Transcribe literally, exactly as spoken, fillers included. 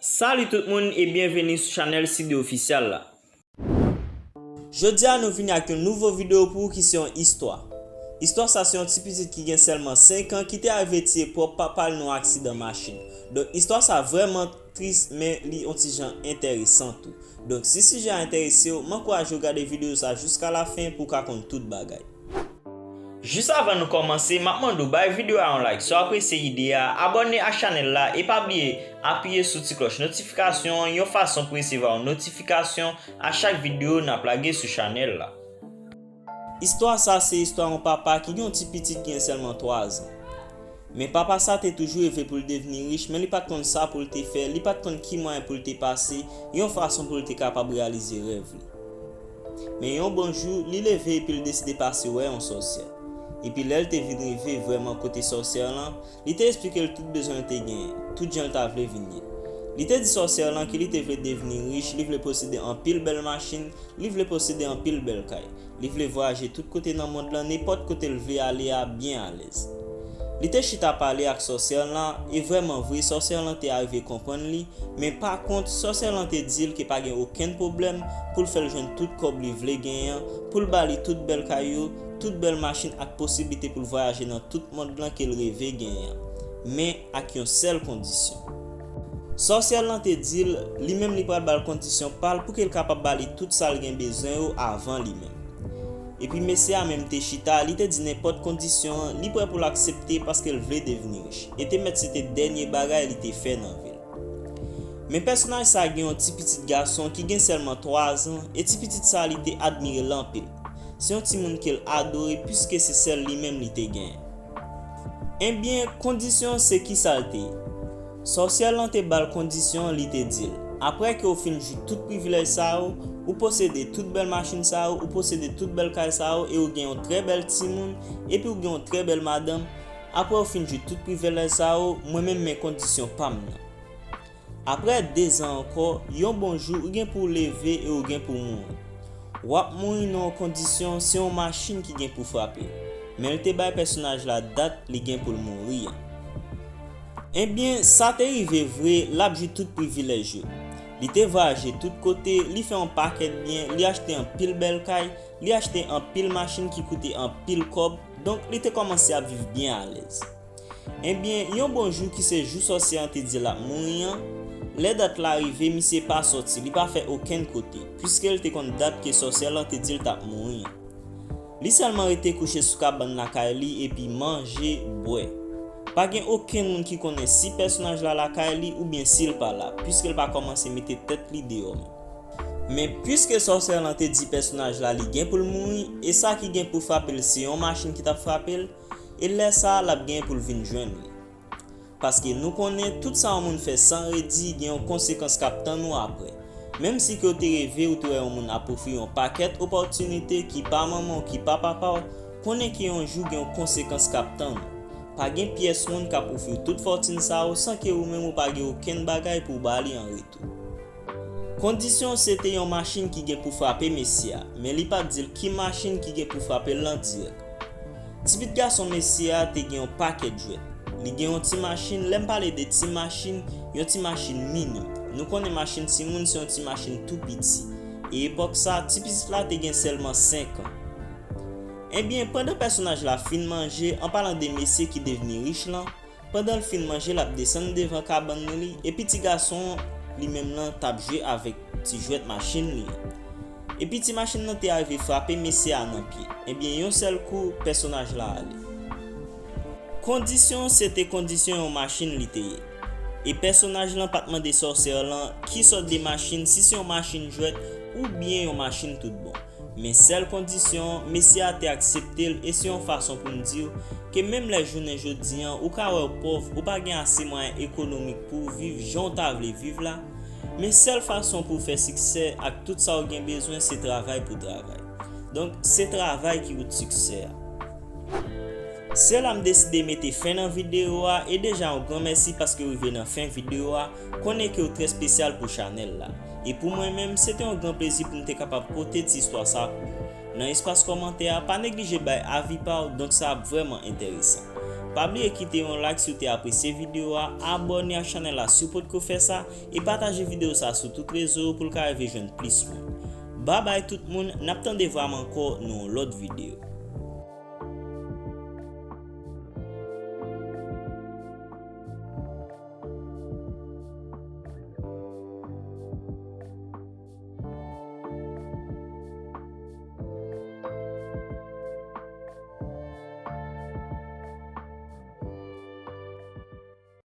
Salut tout moun e byenveni sou chanèl Sidé Official la. Jodi a nou vini ak yon nouvo videyo pou ou ki se yon istwa. Istwa sa se yon ti pitit ki gen sèlman senk an ki te arive tiye pwòp papa l nan yon aksidan machin. Donk istwa sa vrèman tris men li yon ti jan enteresan tou. Donk si sijè a enterese w, m ankouraje w gade videyo sa jiska lafen pou w ka konn tout bagay. Jis avan nou kòmanse, m ap mande w bay videyo a yon like si w apresye ide a, abòne ak chanèl la e pa bliye apiye sou ti klòch notifikasyon an yon fason pou resevwa yon notifikasyon a chak videyo n ap lage sou chanèl la. Istwa sa se istwa yon papa ki gen yon ti pitit ki gen sèlman twa zan. Men papa sa te toujou reve pou l devni rich, men li pa t konn sa pou l te fè, li pa t konn ki mwayen pou l te pase, yon fason pou l te kapab reyalize rèv li. Men yon bon jou, li leve epi l deside pase wè yon sòsyè. Epi lè l te vin rive vrèman kote sòsyè lan, li te esplike l tout bezwen l te genyen, tout jan l ta vle vin ye. Li te di sòsyè lan ke li te vle devni rich, li vle posede anpil bèl machin, li vle posede anpil bèl kay. Li vle vwayaje tout kote nan mond lan, nenpòt kote l vle ale a byen alèz. Li te chita pale ak sòsyè lan, e vrèman vre, sòsyè lan te arive konprann li, men pa kont, sòsyè lan te di l ke pa gen okenn pwoblèm pou l fè l jwenn tout kòb li vle genyen an, pou l ba li tout bèl kay yo, tout bèl machin ak posiblite pou l vwayaje nan tout mond lan ke l reve genyen an. Men ak yon sèl kondisyon. Sòsyè lan te di l, li menm li pral ba l kondisyon pa l pou ke l kapab ba li tout sa l gen bezwen yo avan li menm. Epi mesye a menm te chita, li te di nenpòt kondisyon an, li prè pou l aksepte paske l vle devni rich. E te mèt se te dènye bagay li te fè nan vi l. Men pèsonaj sa gen yon ti pitit gason ki gen sèlman twa zan, e ti pitit sa li te admire l anpil. Se yon timoun ke l adore piske se sèl li menm li te genyen. Ebyen, kondisyon an se kisa l te ye? Sòsyè lan te ba l kondisyon an, li te di l, apre ke w fin jwi tout privilèj sa yo, ou posede tout bèl machin sa yo, ou posede tout bèl kay sa yo, e ou gen yon trè bèl timoun, epi ou gen yon trè bèl madanm, apre w fin jwi tout privilèj sa yo, mwen menm men kondisyon pa m nan. Apre de zan ankò, yon bon jou ou gen pou w leve e ou gen pou w mouri. W ap mouri nan yon kondisyon, se yon machin ki gen pou frape w. Men l te bay pèsonaj la dat li gen pou l mouri an. Ebyen, sa te rive vre, l ap jwi tout privilèj yo. Li te vwayaje tout kote, li fè yon pakèt byen, li achte anpil bèl kay, li achte anpil machin ki koute anpil kòb, donk li te kòmanse ap viv byen alèz. Ebyen, yon bon jou ki se jou sòsyè an te di l ap mouri an, lè dat la rive, misye pa sòti, li pa fè okenn kote, piske l te konn dat ke sòsyè lan te di l t ap mouri an. Li sèlman rete kouche sou kabann lakay li epi manje, bwè. Pa gen okenn moun ki konnen si pèsonaj la lakay li oubyen si l pa la, piske l pa kòmanse mete tèt li deyò menm. Men piske sòsyè lan te di pèsonaj la li gen pou l mouri, e sa ki gen pou frape l se yon machin ki t ap frape l, e lè sa a l ap gen pou l vin jwenn li. Paske nou konnen tout sa yon moun fè san redi gen yon konsekans k ap tann ou apre. Menm si ke w te reve ou te wè yon moun ap ofri yon pakèt opòtinite ki pa manman w ki pa papa w, konnen ke yon jou gen yon konsekans k ap tann ou. Pa gen pyès moun k ap ofri w tout fòtin sa yo san ke ou menm ou pa gen okenn bagay pou w ba li an retou. Kondisyon se te yon machin ki gen pou frape mesye a, men li pa t di l ki machin ki gen pou frape l lan dirèk. Ti pitit gason mesye a te gen yon pakèt jwèt. Li gen yon ti machin, lè m pale de ti machin, yon ti machin mini. Nou konnen machin timoun se yon ti machin tou piti. E epòk sa, ti pitit la te gen sèlman senk an. Ebyen, pandan pèsonaj la fin manje, an palan de mesye ki devni rich lan, pandan l fin manje, l ap desann devan kabann li, epi ti gason an, li menm lan, t ap jwe avèk ti jwèt machin li an. Epi ti machin nan te arive frape mesye a nan pye. Ebyen, yon sèl kou, pèsonaj la ale. Kondisyon se te kondisyon yon machin li te ye. E pèsonaj lan pa t mande sòsè lan ki sòt de machin, si se yon machin jwèt oubyen yon machin tout bon. Men sèl kondisyon an, mesye a te aksepte l e se yon fason pou m di w ke menm lè jounen jodi an ou ka wè w pòv, ou pa gen ase mwayen ekonomik pou w viv jan w ta vle viv la, men sèl fason pou w fè siksè ak tout sa w gen bezwen se travay pou travay. Donk, se travay ki wout siksè a. Se la m deside mete fen nan videyo a e deja yon gran mèsi paske w rive nan fen videyo a, konnen ke w trè espesyal pou chanèl la. E pou mwen menm, se te yon gran plezi pou m te kapab pote ti istwa sa pou ou. Nan espas kòmantè a, pa neglije bay avi pa w, donk sa ap vrèman enteresan. Pa bliye kite yon like si w te apresye videyo a, abòne ak chanèl la si w potko fè sa, e pataje videyo sa sou tout rezo yo pou l ka rive jwenn plis moun. Babay tout moun, n ap tande vwa m ankò nan yon lòt videyo.